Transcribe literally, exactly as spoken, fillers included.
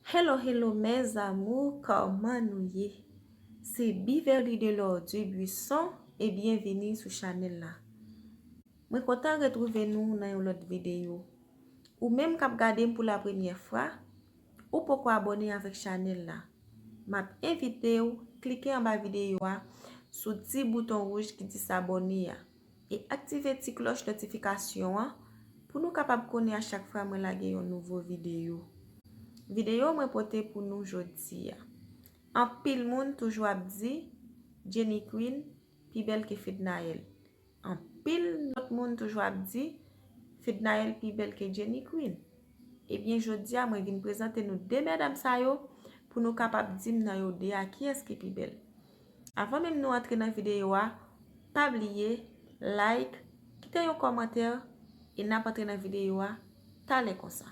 Hello, hello mes amours, kòman nou ye? Se Beverly Delordu Buisson e byenvini sou chanèl la. Mwen kontan retwouve nou nan yon lòt videyo. Ou menm k ap gade m pou la premyè fwa, ou poko abòne avèk chanèl la, m ap envite w klike anba videyo a sou ti bouton wouj ki di s'abonner a e aktive ti klòch notifikasyon an pou nou kapab konnen a chak fwa mwen lage yon nouvo videyo. Videyo mwen pote pou nou jodi a. Anpil moun toujou ap di Jenny Queen pi bèl ke Fednaelle. Anpil lòt moun toujou ap di Fednaelle pi bèl ke Jenny Queen. Ebyen, jodi a mwen vin prezante nou de medam sa yo pou nou kapab di m nan yo de a kiyès ki pi bèl. Avan menm nou antre nan videyo a, pa bliye like, kite yon kòmantè e n ap antre nan videyo a talè konsa.